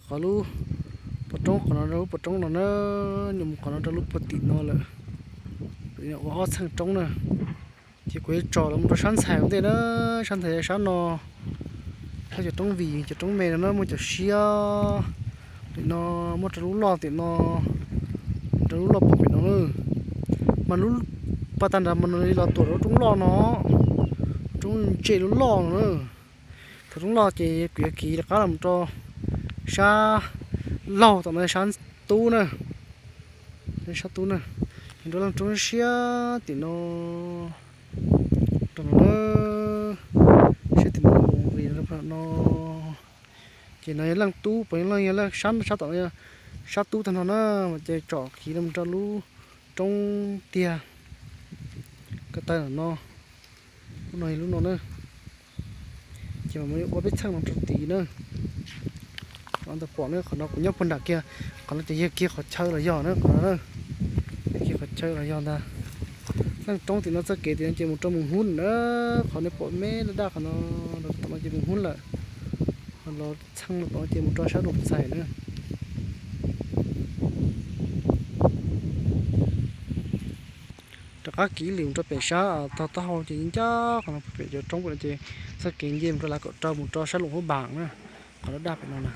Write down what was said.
Qhov lub pov roob qhov no, lub pov roob no na, nyuam mus qhov no rau lub puag tim no lawm. Ua ob txheej roob na. Ces kuv yuav tsom los mus rau sab ntxhais ua ntej na, sab ntxhais sab no, sab cov roob vim cov roob me no na muaj cov siab. Tim no muaj rau lub loj tim no, rau lub loj puag pem no na. Mas lub pas tag nrad mas nws los tuam rau roob loj no, roob ntse lub loj no na. Thaum roob loj ces kuv yuav kiv rov qab los rau sab laug tom no sab tub na, sab tub na, rau leej roob siab tim no rau no na, siab tim no, no. Ces no yog leej tub, puav leej yog sab, sab tom no, sab tub tag no na, ces tsom kiv los rau lub roob tiag ko taw no. Lub no yog lub no na. Ces mas ua peb txheej no rau tid na. Qhov ntawd pom ne, qhov no kuv nyob puag nram kiag, qhov no ces yog kiag qhov chaw los yog na, qhov no na, kiag qhov chaw los yog ntag. Leej roob tim no txoj kev tim no ces mus rau Moos Hub na, qhov nej pom me daj daj qhov no, tom no ces Moos Hub lawm. Los txheej no tom no ces mus rau sab Loos Txais na. Rov qab kiv ib lwm mus rau pem sab tog taub hau ces ncaj qhov no pem cov roob pem no ces txoj kev nce mus rau lav kaum rau mus rau sab Loos Hub Npas na, qhov daj daj pem no na.